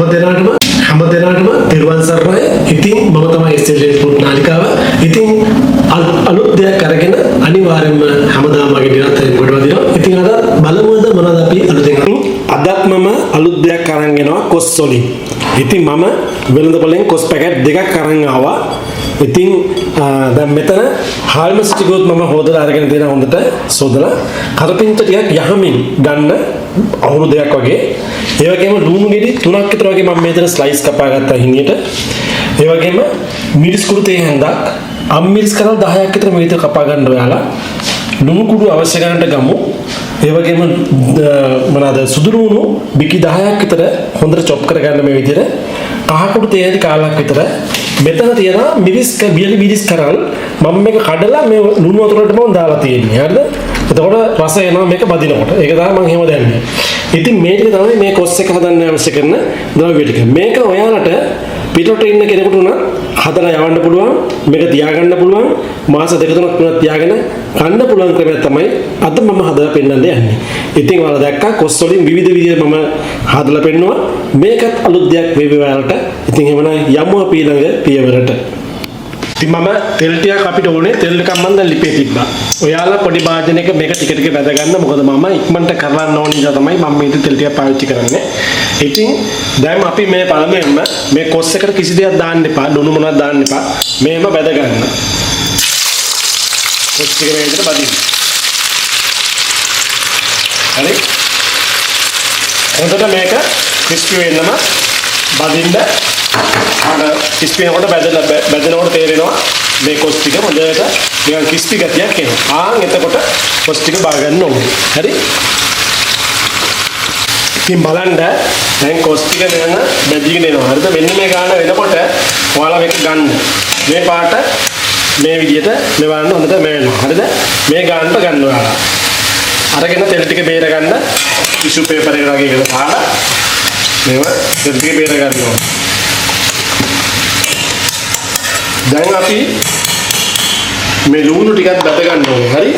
හැම දෙනාටම තෙරුවන් සරණයි. ඉතින් මම තමයි SL food නාලිකාව. ඉතින් අලුත් දෙයක් අරගෙන අනිවාර්යයෙන්ම හැමදාම වගේ නිරන්තරයෙන් ගොඩ වදිනවා. ඉතින් අද බලමුද මොනවද අපි අලුතෙන්. අදත් මම අලුත් දෙයක් අරන් එනවා කොස් වලින්. ඉතින් මම වෙළඳපොලෙන් කොස් පැකට් දෙකක් අරන් ආවා. ඉතින් දැන් මෙතන හාල්මස් ටිකත් මම හොදලා අරගෙන තියෙනවා, හොඳට සෝදලා. කරපිංච ටිකක් යහමින් ගන්න අහුරු දෙයක් වගේ. ඒ වගේම ලුණු ගෙඩි තුනක් විතර වගේ මම මෙතන ස්ලයිස් කපා ගත්තා හිමියට. ඒ වගේම මිරිස් කුඩු තේ හැන්දක්, අම් මිරිස් කරල් 10ක් විතර මේ විතර කපා ගන්න ඔයාලා. ලුණු කුඩු අවශ්‍ය ගන්නට ගමු. ඒ වගේම මොනවාද සුදු ලුණු බිකි 10ක් විතර හොඳට චොප් කරගන්න මේ විදිහට. කහ කුඩු තේ හැඳි කාලක් විතර. මෙතන තියෙනවා මිරිස් බියලි මිරිස් කරල් මම මේක කඩලා මේ ලුණු වතුරට මම දාලා තියෙන්නේ. හරිද? එතකොට රස එනවා මේක බදිනකොට. ඒක තමයි මම එහෙම දැම්මේ. ඉතින් මේ ටික තමයි මේ කොස් එක හදන්න අවශ්‍ය කරන ද්‍රව්‍ය ටික. මේක ඔයාලට පිටරට ඉන්න කෙනෙකුට උනත් හදලා යවන්න පුළුවන්. මේක තියාගන්න පුළුවන්. මාස දෙක තුනක් තුනක් තියාගෙන කන්න පුළුවන් ක්‍රමයක් තමයි අද මම හදලා පෙන්නන්න යන්නේ. ඉතින් ඔයාලා දැක්කා කොස් වලින් විවිධ විදිහට මම හදලා පෙන්නුවා. මේකත් අලුත් දෙයක් වේවි ඔයාලට. ඉතින් එහෙමනම් යමු අපි ඊළඟ පියවරට. ඉතින් මම තෙල් ටිකක් අපිට ඕනේ, තෙල් ටිකක් මම දැන් ලිපේ තිබ්බා. ඔයාලා පොඩි භාජනයක මේක ටික ටික බැද ගන්න. මොකද මම ඉක්මනට කරන්න ඕන නිසා තමයි මම මේ තෙල් ටිකක් පාවිච්චි කරන්නේ. ඉතින් දැන් අපි මේ පළමුවෙන්ම මේ කොස් එකට කිසි දෙයක් දාන්න එපා. ලුණු මොනවත් දාන්න එපා. මේව බැද ගන්න. කොස් ටික මේ විදිහට බදින්න. හරි. හොඳට මේක ක්‍රිස්පි වෙන්නම බදින්න. අර ක්‍රිස්පි වෙනකොට බැදලා බැදෙනකොට තේරෙනවා මේ කොස් ටික හොඳට නිකන් ක්‍රිස්පි ගතියක් එනවා. ආන් එතකොට කොස් ටික බා ගන්න ඕනේ. හරි? ඉතින් බලන්න දැන් කොස් ටික මෙන්න බැදීගෙන එනවා. හරිද? මෙන්න මේ ගාන වෙනකොට ඔයාලා මේක ගන්න. මේ පාට මේ විදිහට මේ බලන්න හොඳට මේ වෙනවා. හරිද? මේ ගානට ගන්න ඔයාලා. අරගෙන තෙල් ටික බේර ගන්න ටිෂු පේපර් එක වගේ එකකට දාලා මේව තෙල් ටික බේර ගන්න ඕනේ. දැන් අපි මේ ලුණු ටිකක් බැද ගන්න ඕනේ. හරි?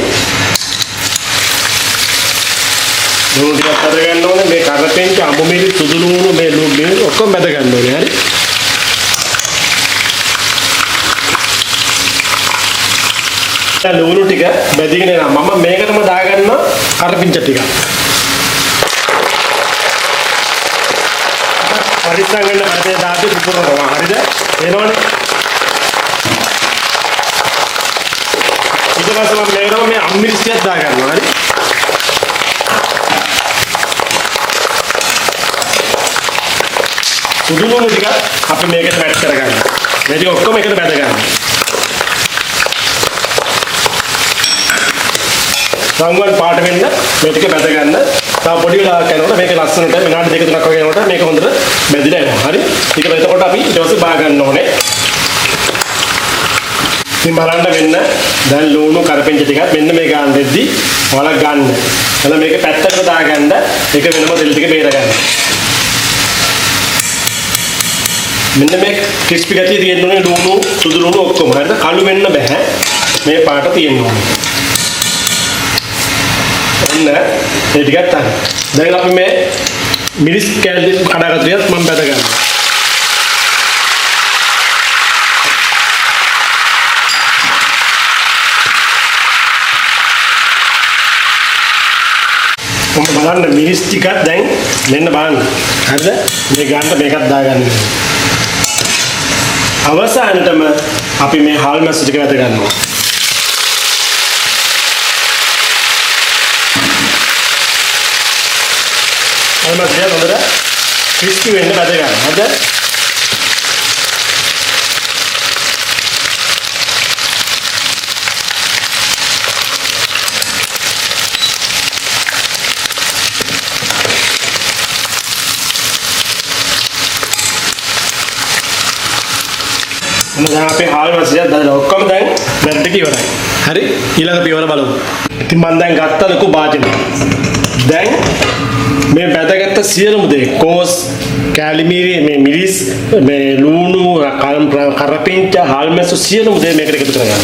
ලුණු ටිකක් බැද ගන්න ඕනේ. මේ කරපිංච, අඹ මිරිස්, සුදු ලුණු මේ ලුණු මේ ඔක්කොම බැද ගන්න ඕනේ. හරි? දැන් ලුණු ටික බැදිගෙන එනවා. මම මේකටම දාගන්නවා කරපිංච ටික. පරිස්සම් වෙන්න කරපිංච දාද්දි පුපුරනවා. හරිද? එනවනේ. ඊට පස්සේ මම මේකටම මේ අම්මිරිස් ටිකක් දාගන්නවා. හරි? සුදු ලුණු ටික අපි මේකට මැට් කරගන්න. මේ ටික ඔක්කොම එකට බැද ගන්න. රංගුවන් පාට වෙන්න මේ ටික බැද ගන්න. තව පොඩි වෙලාවක් යනකොට මේක ලස්සනට විනාඩි දෙක තුනක් වගේ යනකොට මේක හොඳට බැදිලා එනවා. හරි? ඊට පස්සේ එතකොට අපි ඊට පස්සේ බා ගන්න ඕනේ. ඉතින් බලන්න මෙන්න දැන් ලුණු කරපිංච ටිකත් මෙන්න මේ ගාන දෙද්දි ඔයාලා ගන්න. එළ මේක පැත්තකට දාගන්න. ඒක වෙනම තෙල් ටික බේර ගන්න. මෙන්න මේ ක්‍රිස්පි ගතිය තියෙන්න ඕනේ ලුණු සුදු ලුණු ඔක්කොම. හරිද? කළු වෙන්න බෑ. මේ පාට තියෙන්න ඕනේ. ඔන්න ඒ ටිකත් හරි. දැන් අපි මේ මිරිස් කෑලි කඩාගත්ත ටිකත් මම බැද ගන්නවා. ඔන්න බලන්න මිරිස් ටිකක් දැන් මෙන්න බලන්න. හරිද? මේ ගන්න මේකත් දාගන්න. අවසානටම අපි මේ හාල් මැස් ටික වැද ගන්නවා. හාල් මැස් ටික හොඳට ක්‍රිස්පි වෙන්න වැද ගන්න. හරිද? ඔන්න දැන් අපේ හාල් මැස් ටිකක් දාලා ඔක්කොම දැන් වැඩ ටික ඉවරයි. හරි? ඊළඟ පියවර බලමු. ඉතින් මම දැන් ගත්ත ලොකු භාජනයක්. දැන් මේ බැදගත්ත සියලුම දේ කෝස්, කැලිමිරි, මේ මිරිස්, මේ ලුණු, කරපිංච, හාල් මැස් සියලුම දේ මේකට එකතු කරගන්න.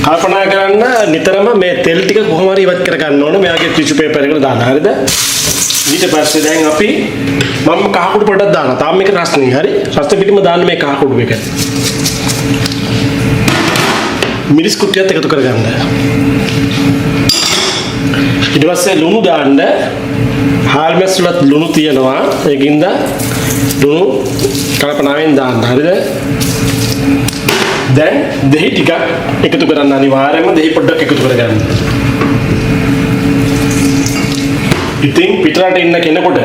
කල්පනා කරන්න නිතරම මේ තෙල් ටික කොහොම හරි ඉවත් කර ගන්න ඕන. මෙයාගේ ටිෂු පේපර් එකට දාන්න. හරිද? ඊට පස්සේ දැන් අපි මම කහ කුඩු පොඩ්ඩක් දානවා. තාම මේක රස්නේ. හරි? රස්නේ පිටින්ම දාන්න මේ කහ කුඩු එක. මිරිස් කුට්ටියත් එකතු කරගන්න. ඊට පස්සේ ලුණු දාන්න. හාල් මැස් වලත් ලුණු තියෙනවා. ඒකින්ද ලුණු කල්පනාවෙන් දාන්න. හරිද? දැන් දෙහි ටිකක් එකතු කරන්න. අනිවාර්යයෙන්ම දෙහි පොඩ්ඩක් එකතු කරගන්න. ඉතින් පිටරට ඉන්න කෙනෙකුට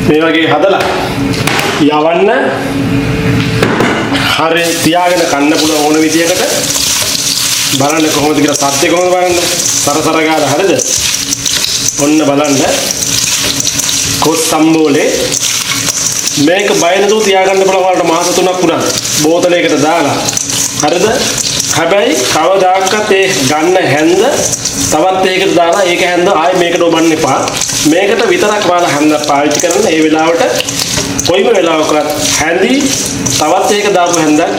මේ වගේ හදලා යවන්න, හරි තියාගෙන කන්න පුළුවන් ඕන විදියකට. බලන්න කොහොමද කියලා, සද්ද කොහොමද බලන්න. සරසර ගාලා. හරිද? ඔන්න බලන්න කොස් සම්බෝලේ. මේක බය නැතුව තියාගන්න පුළුවන් ඔයාලට මාස 3ක් වුණා බෝතලයකට දාලා. හරිද? හැබැයි කවදාකවත් ඒ ගන්න හැන්ද තවත් ඒකට දාලා ඒක හැන්ද ආයෙ මේකට ඔබන්න එපා. මේකට විතරක් ඔයාලා හැන්ද පාවිච්චි කරන්න. ඒ වෙලාවට කොයිම වෙලාවකවත් හැඳි තවත් ඒක දාපු හැන්දක්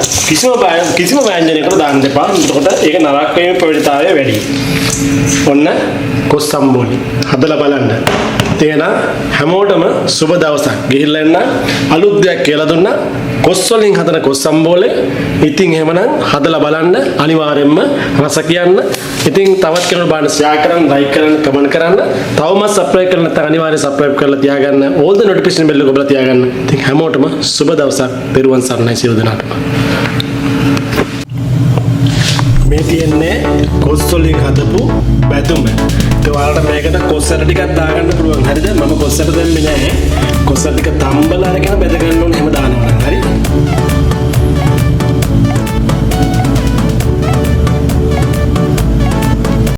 කිසිම ව්‍යංජනයකට දාන්න එපා. එතකොට ඒක නරක වීමේ ප්‍රවණතාවය වැඩි. ඔන්න කොස් සම්බෝලි හදලා බලන්න. ඉතින් හැමෝටම සුබ දවසක්. ගිහිල්ලා එන්න. අලුත් දෙයක් කියලා දුන්නා. කොස් වලින් හදන කොස් සම්බෝලේ. ඉතින් එහෙමනම් හදලා බලන්න, අනිවාර්යයෙන්ම රස කියන්න. ඉතින් තවත් කෙනෙකුට බලන්න ෂෙයා කරන්න, ලයික් කරන්න, කමෙන්ට් කරන්න. තවමත් සබ්ස්ක්‍රයිබ් කරලා නැත්නම් අනිවාර්යයෙන් සබ්ස්ක්‍රයිබ් කරලා තියාගන්න. ඕල් ද නොටිෆිකේෂන් බෙල් එක ඔබලා තියාගන්න. ඉතින් හැමෝටම සුබ දවසක්. තෙරුවන් සරණයි සියලු දෙනාටම. මේ තියෙන්නේ කොස් වලින් හදපු බැතුම. ඉතින් ඔයාලට මේකට කොස් ඇට ටිකක් දාගන්න පුළුවන්. හරිද? මම කොස් ඇට දැම්මේ නෑ. කොස් ඇට ටික තම්බලා අරගෙන බෙද ගන්න ඕනේ හැම දානවා නම්.